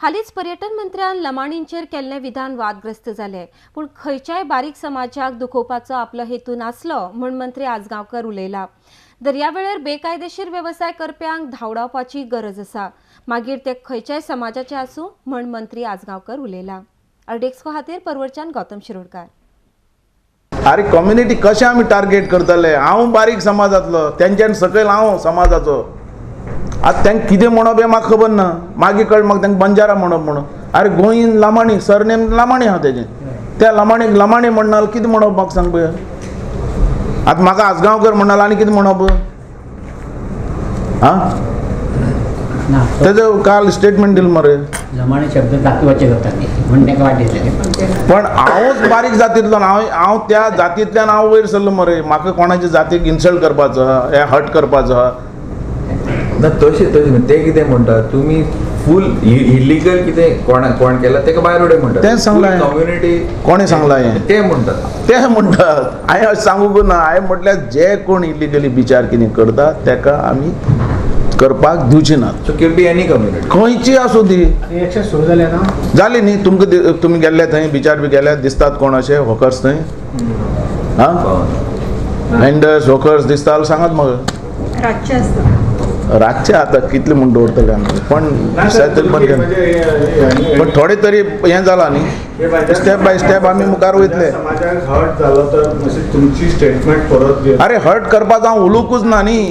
हालींच पर्यटन मंत्र्यान लमाणींचेर केल्लें विधान वादग्रस्त जालें, पूण खंयच्याय बारीक समाजाक दुखोवपाचो आपलो हेतू नासलो म्हूण मंत्री आजगांवकर उलयला. दर्यावेळेर बेकायदेशीर वेवसाय करप्यांक धांवडावपाची गरज आसा, मागीर ते खंयच्याय समाजाचे आसूं म्हूण मंत्री आजगांवकर उलयला. आरडीएक्सको खातीर परवरच्यान गौतम शिरोडकार. अरे कम्युनिटी कशें आमी टार्गेट करतले? हांव बारीक समाजांतलो, तेंच्यान सकयल हांव समाजाचो. आतां तांकां कितें म्हणप हें म्हाका खबर ना. मागीर कळ्ळें म्हाका तांकां बंजारा म्हणप म्हणून. अरे गोंयन लमाणी, सरनेम लमाणी आहा तेजें, त्या लमाणीक लमाणी म्हणना कितें म्हणप म्हाका सांग पळय. आतां म्हाका आजगांवकर म्हणना आनी कितें म्हणप? आं, तेजो काल स्टेटमेंट दिलें मरे. लमाणी शब्द जातीवाचे जाता म्हण ताका वायट दिसलें. पण हांवूच बारीक जातींतलो, हांव त्या जातींतल्यान हांव वयर सरलो मरे. म्हाका कोणाच्या जातीक इन्सल्ट करपाचो आहा, हे हर्ट करपाचो आहा ना. तशें तशें ते कितें म्हणटात, तुमी फूल इलिगल कितें कोण केला तेका भायर उडय म्हणटात. तें सांगलां कम्युनिटी कोणें सांगलां हें? ते म्हणटात, ते म्हणटात. हांवें अशें सांगूंक ना. हांवें म्हटल्यार जे कोण इलिगली बिचार कितें करता तेका आमी करपाक दिवची ना. So can be any community, खंयची आसूं ती. एक्शन सुरू जालें ना? जाली न्ही. तुमकां तुमी गेल्ले थंय बिचार बी गेले दिसतात कोण अशे होकर्स थंय? आं, वेंडर्स होकर्स दिसता सांगात म्हाका. रातचे आसता, रातचे आतां कितले म्हूण दवरतले आमी? पण बंद केलें, पण थोडे तरी हें जालां न्ही. स्टेप बाय स्टेप आमी मुखार वयतले. समाजाक हर्ट जालो तर तुमची स्टेटमेंट परत. अरे हर्ट करपाक हांव उलोवंकूच ना न्ही.